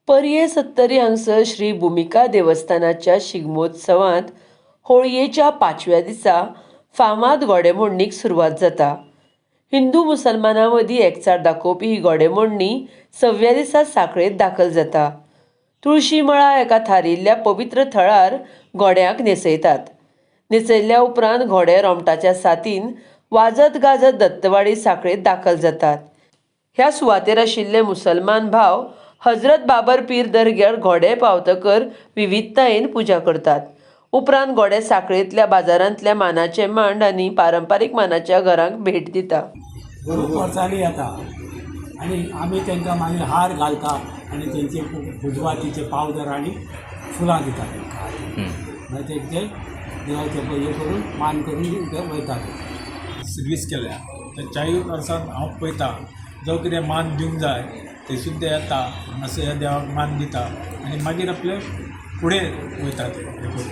पर्ये सत्तरी हांगसर श्री भुमिका देवस्थानाच्या शिगमोत्सवांत होळयेच्या पांचव्या दिसा फामाद घोडेमोडणीक सुरवात जाता. हिंदू मुसलमानां मदीं एकचार दाखोवपी ही घोडेमोडणी सव्या दिसा सांखळेंत दाखल जाता. तुळशी मळा एका थारिल्ल्या पवित्र थळार घोड्यांक न्हेसयतात. न्हेसयल्ल्या उपरांत घोडे रोमटाच्या साथीन वाजत गाजत दत्तवाडी सांखळेंत दाखल जातात. ह्या सुवातेर आशिल्ले मुसलमान भाव हजरत बाबर पीर दर्ग्यार घोडे पावतकर विविधतायेन पुजा करतात. उपरांत घोडे सांखळेंतल्या बाजारांतल्या मानाचे मांड आनी पारंपारीक मानाच्या घरांक भेट दिता. खूब वर्सांनी येता आनी आमी तांकां मागीर हार घालता आनी तेंचे उजवातीचे पावडर आनी फुलां दिता तांकां. मागीर तेंचे देवाचे हे करून मान करून वयता. सर्वीस केल्या तर 40 वर्सां हांव पळयता जो कितें मान दिवंक जाय थंयसून ते येता हांगासर ह्या देवाक मान दिता आनी मागीर आपले फुडें वयता ते हें करून.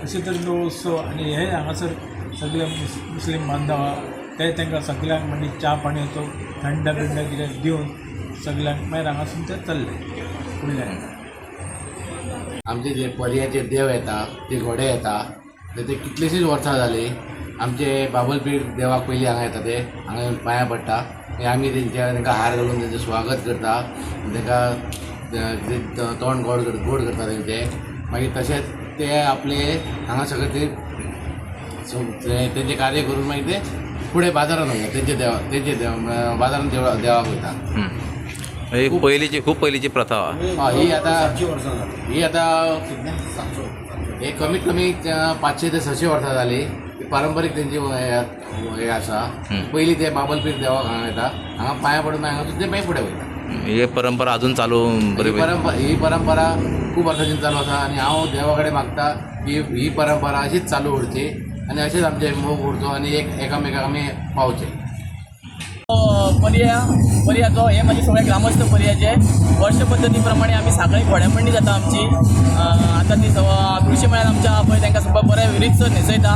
अशे तरेन तो उत्सव आनी हे हांगासर सगळे मुस्लीम बांधव आहा ते तांकां सगळ्यांक मागीर च्या पाणयेचो थंड बिंड कितें दिवन सगळ्यांक मागीर हांगासून ते चल्ले फुडले. आमचे जे पर्याचे देव येता ते घोडे येता ते कितलेशीच वर्सां जाली. आमचे बाबलपीर देवाक पयलीं हांगा येता ते हांगा येवन पांयां पडटा. आमी तेंच्या तांकां हार घालून तेंचें स्वागत करता. तांकां तोंड गोड गोड करता तेंचें. मागीर तशेंच ते आपले हांगा सगळे ते तेंचें कार्य करून मागीर ते फुडें बाजारान वयता. तेंचे देवा तेंचे देव बाजारान देवाक वयता. पयलींची खूब पयलींची प्रथा. ही आतां ही आतां हे कमीत कमी 500 ते 600 वर्सां जाली. पारंपारीक तेंची हे आसा. पयलीं ते बाबलपीर देवाक हांगा येता, हांगा पांयां पडून हांगा ते मागीर फुडें वयता. ही परंपरा अजून चालू बरी ही परंपरा खूब वर्सांची चालू आसा आनी हांव देवा कडेन मागता की ही परंपरा अशीच चालू उरची आनी अशेंच आमचें मोग उरचो आनी एकामेकाक आमी पावचे. पर्या पर्याचो हे म्हणजे सगळे ग्रामस्थ पर्याचे वर्ष पद्दती प्रमाणे आमी सांखळे घोड्यामंडी जाता आमची. आतां ती तुळशी मळ्यान आमच्या पळय तांकां सगळें बरें रितसर न्हेसयता,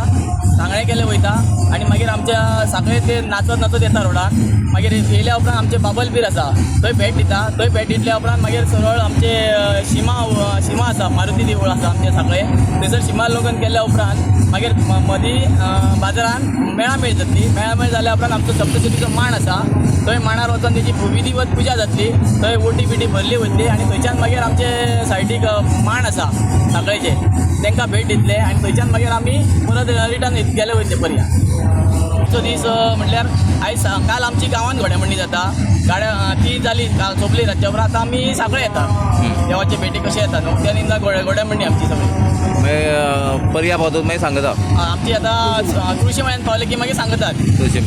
सांगणे केले वयता आनी मागीर आमच्या सांखळे ते नाचत नाचत येता रोडार. मागीर येयल्या उपरांत आमचे बाबलपीर आसा थंय भेट दिता. थंय भेट दितल्या उपरांत मागीर सरळ आमचे शिमा शिमा आसा, मारुती देवूळ आसा आमचे सांखळे, थंयसर शिमा लग्न केल्या उपरांत मागीर मदीं बाजारान मेळामेळ जातली. मेळामेळ जाल्या उपरांत आमचो सप्तशतीचो मांड आसा थंय मांडार वचून तेजी विधिवत पुजा जातली. थंय ओटी बिटी भरली वयतली आनी थंयच्यान मागीर आमचे सायडीक मांड आसा सांखळेचे तांकां भेट दितले आनी थंयच्यान मागीर आमी परत रिटर्न गेले वयतले पर्या. आजचो दीस म्हटल्यार आयज काल आमची गांवांत घोड्यामंडी जाता. गाड्या ती जाली काल सोंपली रातच्या उपरांत आतां आमी सांखळे येता देवाचे भेटी कशे येता न्हू त्या निमतान घोड्यामंडी आमची सगळी. मागीर पर्या पावतकच मागीर सांगता आमची आतां तुळशी मळ्यान पावले की मागीर सांगतात. तुळशी